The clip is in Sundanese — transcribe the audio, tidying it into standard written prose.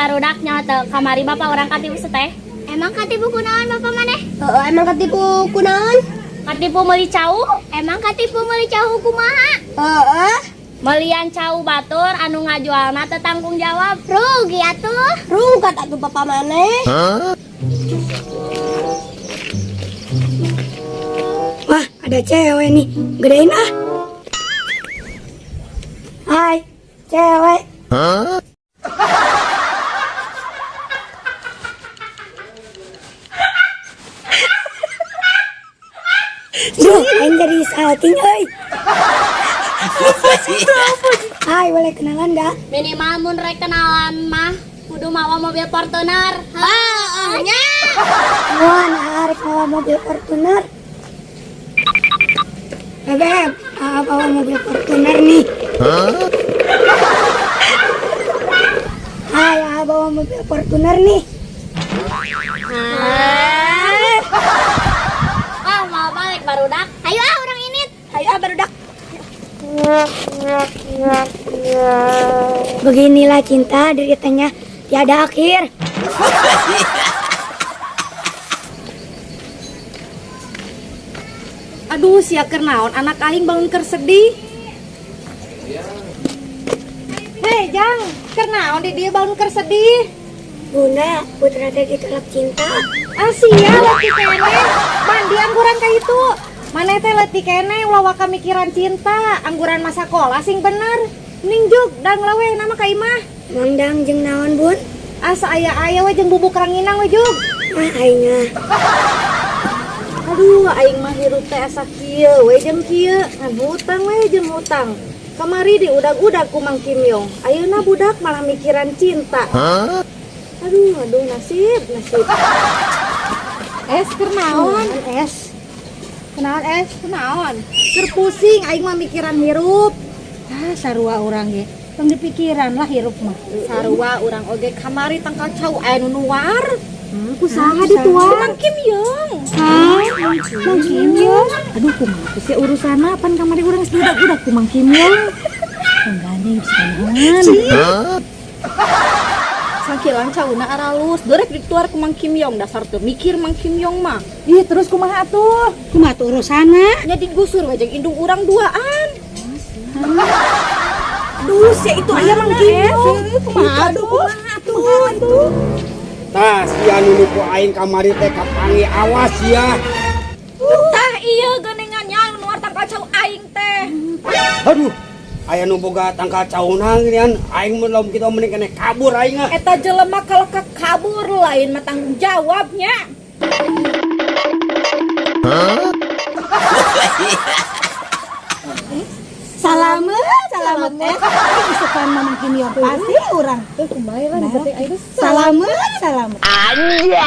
Barudak nyaho teu kamari bapak urang katipu teh. Emang katipu kunaon bapak maneh? Heeh, emang katipu kunaon? Katipu meuli cau, Emang katipu meuli cau kumaha? Heeh. Melian cau batur anu ngajualna teu tanggung jawab. Rugi atuh. Rungkat atuh bapak maneh. Wah, ada cewek nih. Gedein ah. Hai, cewek. Duh, aing jadi salting euy. Hai, boleh kenalan nggak? Minimal mun rek kenalan mah kudu mawa mobil Fortuner. Heeh nya. Wah, nah arek mawa mobil Fortuner. Bebeb, ah, bawa mobil Fortuner nih. Hai, ah, bawa mobil Fortuner nih. Ah, mau balik barudak. Ayo ah urang ini. Ayo ah, barudak. Beginilah cinta deritanya tiada akhir. Aduh, sia keur naon anak aing bangun keur sedih. Hei, Jang, keur naon di dieu bangun keur sedih? Bunda, putra teh ditolak cinta. Ah, sia leutik keneh. Mandi angguran ka itu. Maneh teh leutik keneh ulah waka mikiran cinta, angguran masa sekolah sing bener. Ning jug dang lawe nama ka imah. Mangdang jeung naon, Bun? Asa aya-aya we jeung bubuk ranginang we jug. Ah, aing ah. Aduh, aing mah hirup teh asa kieu we jeung kieu, ngan hutang we jeung hutang. Kamari di udag-udag ku Mang Kim Yong. Ayeuna budak malah mikiran cinta. Aduh, aduh nasib, nasib. Es keur naon? Es. Kunaon es? Kunaon? Keur pusing aing mah mikiran hirup. Ah, sarua urang ge. Tong dipikiran lah hirup mah. Sarua urang oge kamari tangkal cau aya nu nuar. Ku saha dituar? Mang Kim Yong. Hah? Mang Kim Yong. Aduh, kumaha sih urusanna pan kamari urang geus diudag-udag ku Mang Kim Yong. Enggak bisa naon. Sangkilan cauna aralus, dorek dituar ku Mang Kim Yong, dasar teu mikir Mang Kim Yong mah. Ih, terus kumaha atuh? Kumaha tuh urusanna? Nya digusur we jeung indung urang duaan. Aduh, sia itu aya Mang Kim Yong. Kumaha atuh? Kumaha atuh? Tah sia nu nipu aing kamari teh kapanggih, awas sia. Tah iya geuningan nya nu nuar tangkal cau aing teh. Aduh, aya nu boga tangkal cauna geuningan aing mun lamun kitu mending keneh kabur aing ah. Eta jelema kalau ke kabur lain mah tanggung jawabnya. Salamet, salamet eh. Isukan Mang Kim Yong pasti urang. Kumaha lah aing. Salamet, salamet. Anjay.